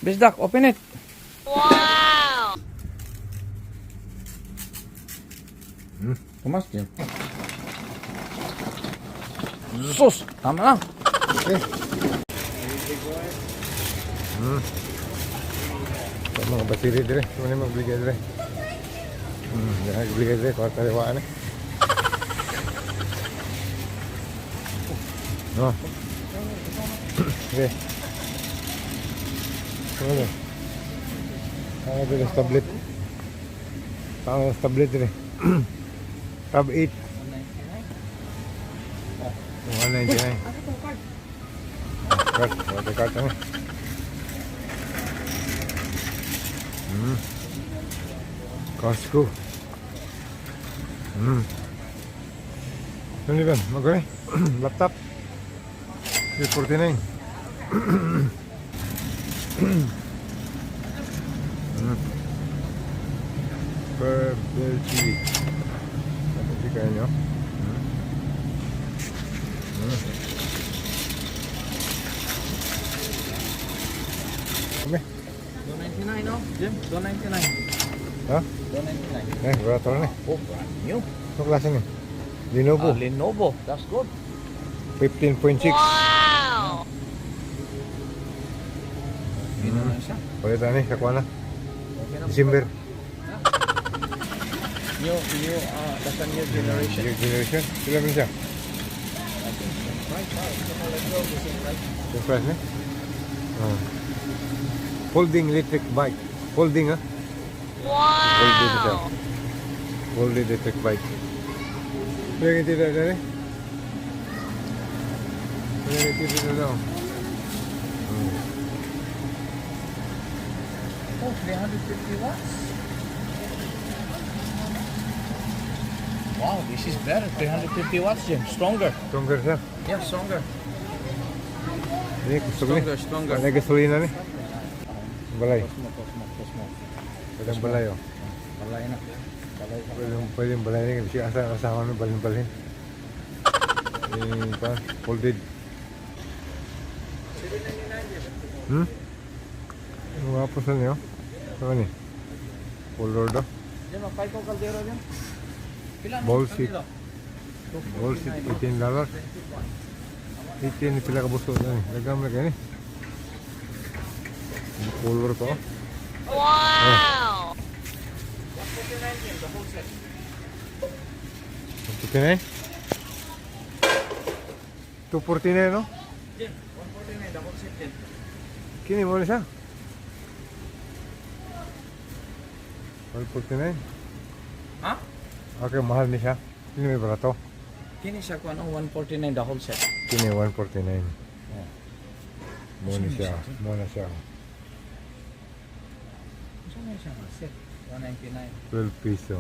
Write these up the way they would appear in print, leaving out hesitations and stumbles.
Bisdak, open it. Wow! Tumas, Jim. Sus! Tama lang. Okay. Sa mga battery dire, mo ni magbigay dire. Dahil magbigay dire kwarta liwaan eh. No. Okay. Ano ni? Ano dire sa tablet? Tama sa tablet dire. Tab 8. 199. Card, wala card ano. Costco. Ano ba? Magkano? Laptop. 349. Per Bell TV. Ano si kaya nyo? Kami? 299, no? Jim, 299. Ha? 299. Eh, barato na eh. Oh, brand new. Ano klase ni? Lenovo. Ah, Lenovo. That's good. 15.6. Wow! Yun na lang siya. Palitan ni, kakuha na. Okay na. December. New, that's a new generation. New generation. Sila ba siya? I think same price. Ah, it's more like the same price. Same price ni? Oh. Folding electric bike. Folding ah. Folding siya. Wow! Folding electric bike. Pwede nga tira dali. Pwede nga tira daw. Oh, 350 watts. Wow, this is better. 350 watts, Jim. Stronger. Stronger siya. Yeah, stronger. Ini gusto ko ni. Stronger, stronger. Wala gasolina ni. Balay. Cosmo, Cosmo, Cosmo. Pwedeng balay oh. Balay na. Balay na. Pwedeng balay ni. Kasi asa asawa ni balin-balin. Eh, pa, folded. Ang wapo sa niyo. Ano ni? Color daw. Jim, ang ko kaldero, Jim. Pila na? Ball seat. Kaldero? Ball seat, $18. 18 pila ka buso na ni. Lagam na kayo ni. Color ko. Wow! 149, Jim, the whole set. 149? 249 no? Jim, 149, the whole set, Jim. Kini mo na siya. 149? Ha? Okay, mahal ni siya. Kini may barato. Kini siya kung ano, 149, the whole set. Kini 149. Oh. Mo ni siya. Mo na siya. Saan na siya nga set? 199. 12 piso.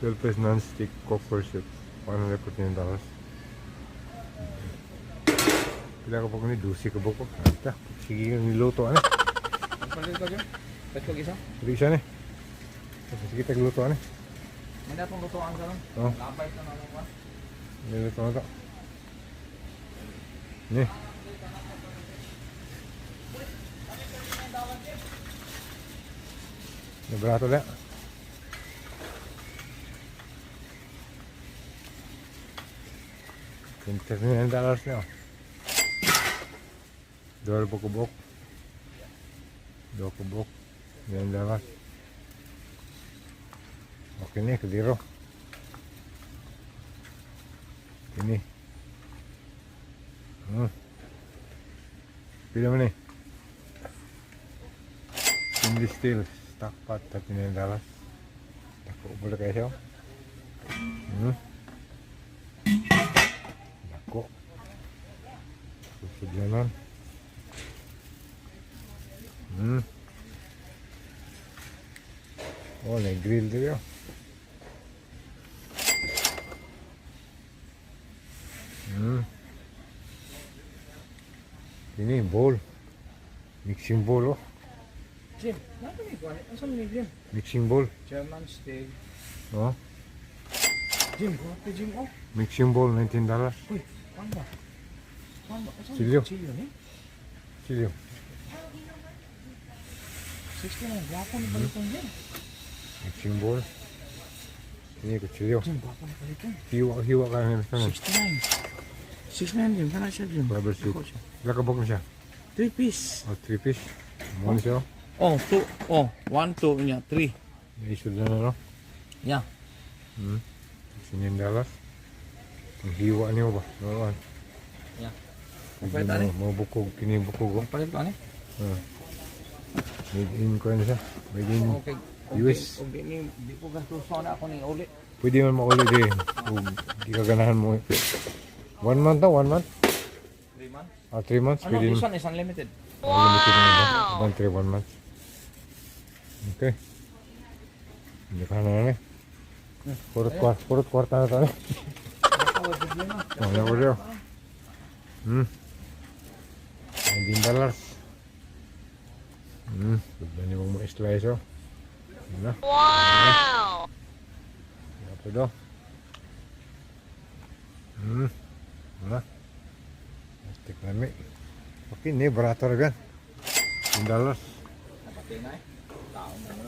12 piece non-stick copper soup. $149. Pila ka po ni Dusi ka buko. Ata, sige yung niluto ano. Magpalit ko, Jim? Pwede ko isa? Sige siya ni. Sige tagluto ano. May natong lutuan ka lang. Oh. Labay ka na lang ba? Niluto na to. Ni. Librato na. $29 na. Oh. Dua kubok. Dua kubok. $9. Okay ni, kadiro. Ini. Pila man eh. Stainless steel stock pot, $39. Dako pala kayo siya. Oh. Dako. Susod na nun. Oh, may grill dito. Ini bowl. Mixing bowl oh. Jim, nato ni kuan. Asa ni Jim? Mixing bowl. German steel. Oh, Jim, kuha Jim oh. mixing bowl $19. Uy, kuan ba? Kuan ba? Asa ni Silyo. Silyo ni? Silyo. 69. Gwapo ni paliton, Jim. Mixing bowl. Ini kutsilyo. Jim, gwapo ni paliton. Hiwa, hiwa ka na siya. 69. 69, Jim. Kana siya, Jim. Rubber sheet. Ako siya. Pila ka buok na siya? 3 piece. Oh, three piece. Mo ni siya, oh. Oh, two. Oh, one, two, niya. Three. Isod na na, no? Yeah. $69. Ang hiwa niyo ba? Noon. Yeah. Pwede Pwede, mo, mo bukog, kini bukog, oh. Palit ko, ani? Ah. Made in ko ano siya? Made in Okay. US. Okay, di, di ko gastusan ako ni uli. Pwede man mauli di. Kung di ka ganahan mo. One month na, one month? 3 months? Ah, 3 months? Ano, Pwede this one is unlimited. Unlimited na ba? Wow. One, three, one month. Okay. Hindi ka na na eh. Purot kwarta, purot kwarta na tayo. Wala ko siya. $19. Pwede niyo mong ma-slice, oh. Yun na. Wow. Yan po daw. Wala. Astik lami. Okay, ni barato ra gan. $10. Napatay na eh. Tao na mo.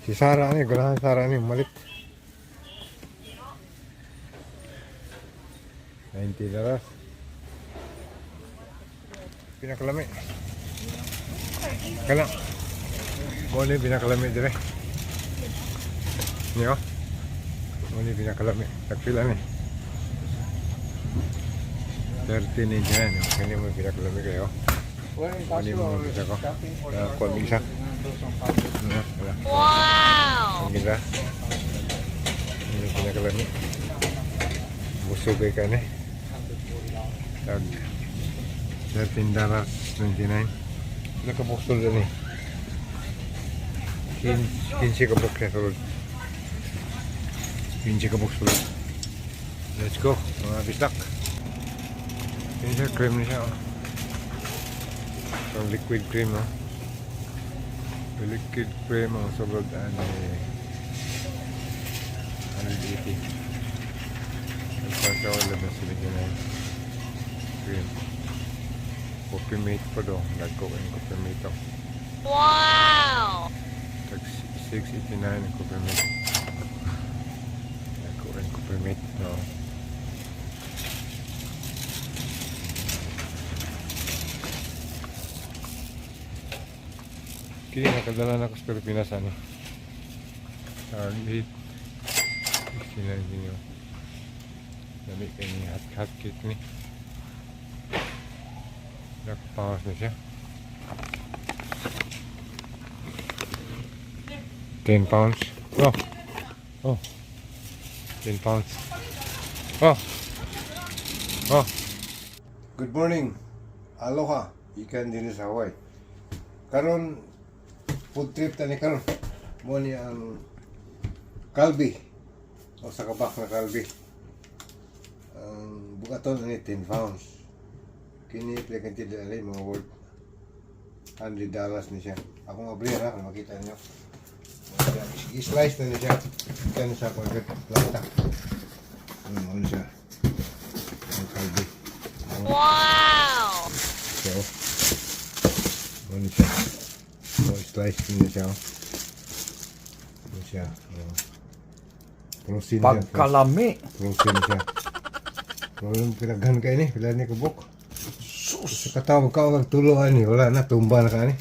Si Sarah ni, ganahan Sarah ni, malit. $90. Pinakalami. Kala. Mo ni pinakalami dire. Niyo. Mo ni pinakalami. Tagpila ni. 13.99. Kani mo pinakalami kayo. Ano mo kita ko? Ah, kuha mo isa. Ano, wala. Wow. Ang ganda. Ano yung pinakalami? Busog ay ka ni. Tag $13.99. Nakabuksol din eh. 15 ka box na sulod. 15 ka box sulod. Let's go, mga bisdak. Yun siya, cream na siya, oh. Itong liquid cream, oh. Liquid cream ang sulod ani 180. Nagpasa 11.79. Cream. Coffee mate pa do. Nagko ang coffee mate, oh. Wow. Tag 6.89 ang coffee mate. Nagko ang coffee mate, no. Kini nakadala na ko sa Pilipinas ani. Tag 8.69 din yun. Dami kay ni hot hot cake ni. Nakapangas na siya. 10 pounds. Oh. Oh. 10 pounds. Oh. Oh. Good morning. Aloha. Ikan din sa Hawaii. Karon food trip ta ni karon. Mo ni ang kalbi. O sa kabak na kalbi. Ang bukaton ni 10 pounds. Kini pila dali mga worth $100 ni siya. Akong abri ha, kung makita niyo. I-slice na niya siya. Kaya sa akong plata. Ano siya? Ang kalbi. Wow. So, ano siya? So, slice din niya siya, oh. Ano siya? Oh. Frozen siya. Pagkalami. Frozen siya. Problem pinaghan kayo ni. Pila ni kabuk. Sus. Sa katawag ka, wag tulo ani. Wala na, tumba na ka ani.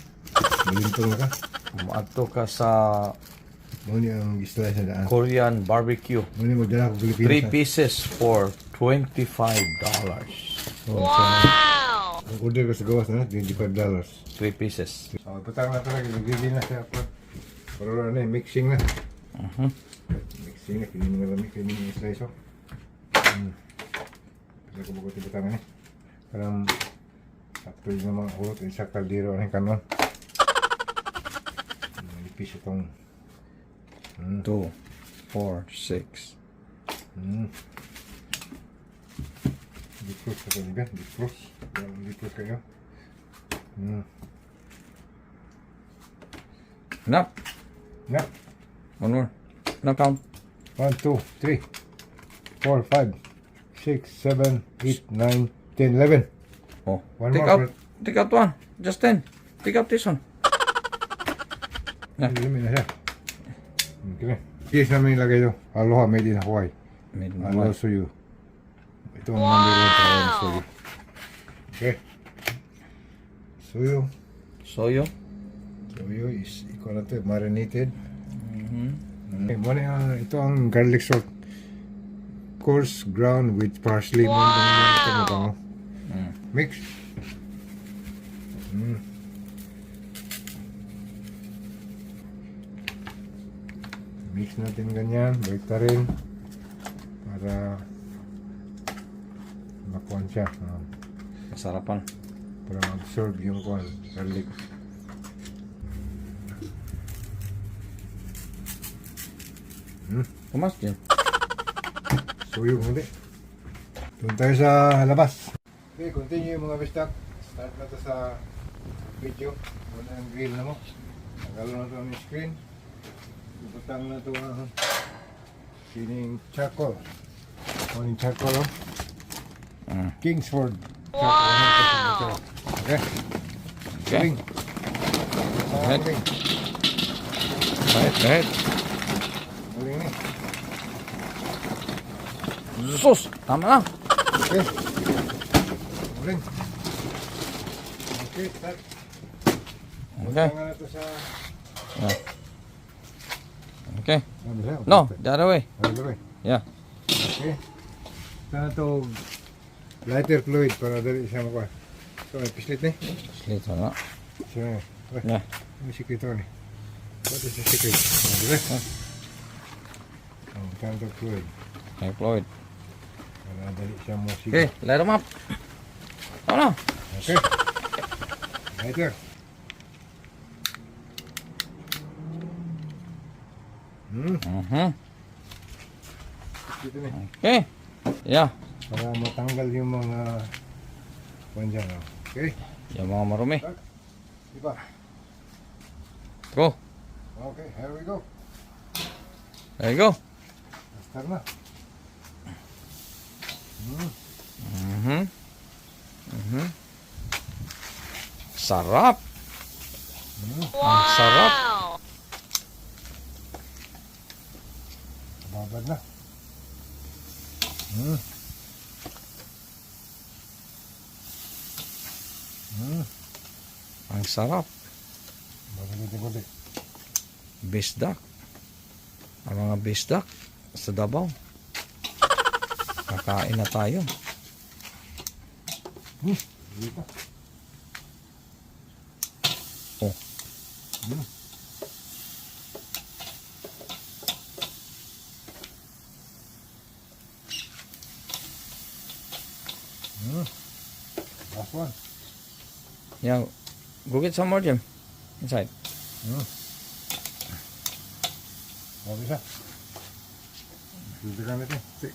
Bilintong na ka. Maadto ka sa Mo ni ang slice na daan. Korean barbecue. Mo ni magdala ko Pilipinas. Three pieces for $25. Oh, sa, Wow. ang order ko sa gawas na, $25. Three pieces. So, ipatang na talaga, nagigil na siya. Pero ano eh, mixing na. Mixing na, kini mga lami, kini mga slice, oh. Pila ko bago tibutang eh. Parang, sakto yung mga urot, isa kaldero, ano yung kanon. Manipis itong, 2, 4, 6. Defrost sa kanila, defrost. Defrost kayo. Enough. Yeah. One more. Now count. 1, 2, 3, 4, 5, 6, 7, 8, 9, 10, 11. Oh. One Take more, out. Take out one. Just 10. Take out this one. Yeah. Lami na siya. Okay. Cheese namin ilagay ito. Aloha, made in Hawaii. Made in Aloha Hawaii. suyo. Ito ang number one sa Hawaii suyo. Okay. Suyo. Soyo. Suyo is ikaw na ito, marinated. Okay, muna, ito ang garlic salt. Coarse ground with parsley. Wow! Mix. Mix natin ganyan. Balik rin. Para makuan siya. Masarapan. Para ma-absorb yung kuan, garlic. Kumas din. Suyo hindi. Doon tayo sa labas. Okay, continue mga bistak. Start na to sa video. Muna ang grill na mo. Tanggalon na to ang screen. Ibutang na to ang sining charcoal. Morning charcoal, oh. Kingsford charcoal. Wow. Okay. Okay. Uling. Ahead. Uling. Ahead, ahead. Uling ni. Sus! Tama na. Okay. Uling. Okay, start. Okay. Butang na to sa Okay. Ano siya? No, the other way. Other way. Yeah. Okay. Ito na to lighter fluid para dali siya makuha. So, may pislit ni. Slito na. So, okay. Yeah. May secret ni. What is the secret? Oh, di ba? Oh, ito na to fluid. May fluid. Para dali siya mo sige. Okay, light them up. Tama na. Okay. Lighter. Dito ni. Okay. Yeah. Para matanggal yung mga kwan dyan. Oh. Okay. Yung mga marumi. Diba? Go. Okay, here we go. There you go. Start na. Sarap. Ang sarap. Wow. Babad na. Ang sarap. Babad natin konti. Bisdak. Ang mga bisdak sa Davao. Kakain na tayo. Dito. Oh. Last one. Yeah. Go get some more, Jim. Inside. Okay siya. Dito natin. Okay.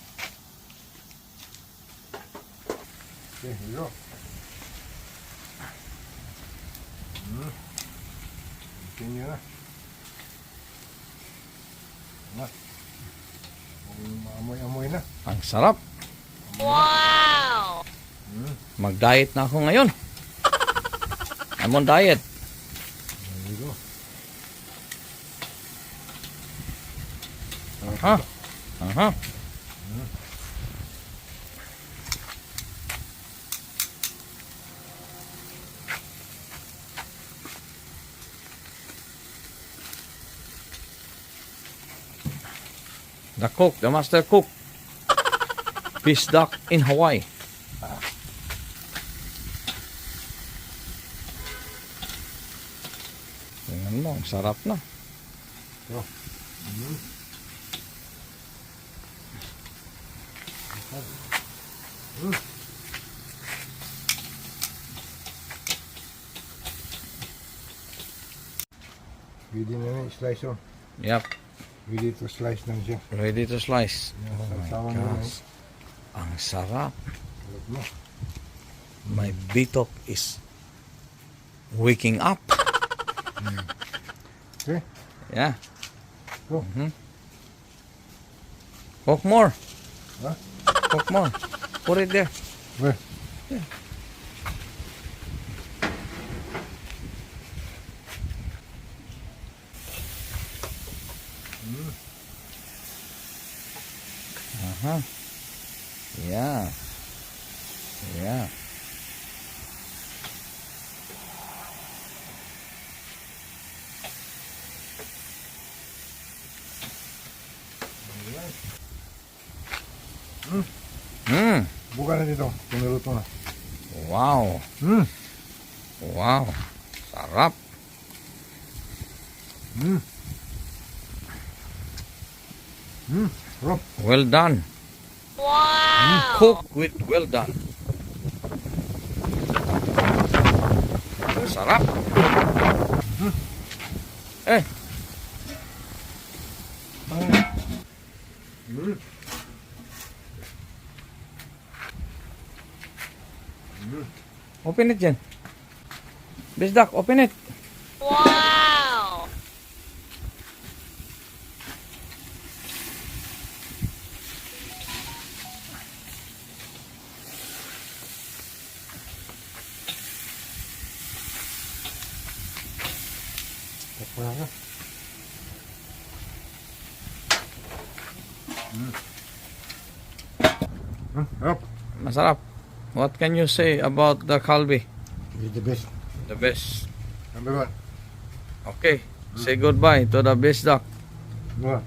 Okay, here we go. Continue na. Na. Maamoy-amoy na. Ang sarap. Wow. Mag-diet na ako ngayon. I'm on diet. There we go. Aha. Aha. The cook, the master cook. Bisdak in Hawaii. Tingnan mo, ang sarap na. Ito. Ready na na, slice oh. Yep, Ready to slice lang siya. Ready to slice. Yan, Oh my sausawan na lang. gosh. Ang sarap. Sarap mo. My bitok is waking up. Okay. Yeah. Go. Cook more. Huh? Cook more. Put it there. Where? Yeah. Aha. Yeah. Buka na dito. Kung naluto na. Wow. Wow. Sarap. Sarap. Well done. Wow! Cook with well done. Sarap. Eh, Open it, Jen. Bisdak, open it. Wow! Takpan na. Sarap. Masarap. What can you say about the kalbi? It's the best. The best. Number one. Okay. Say goodbye to the bisdak. Number one.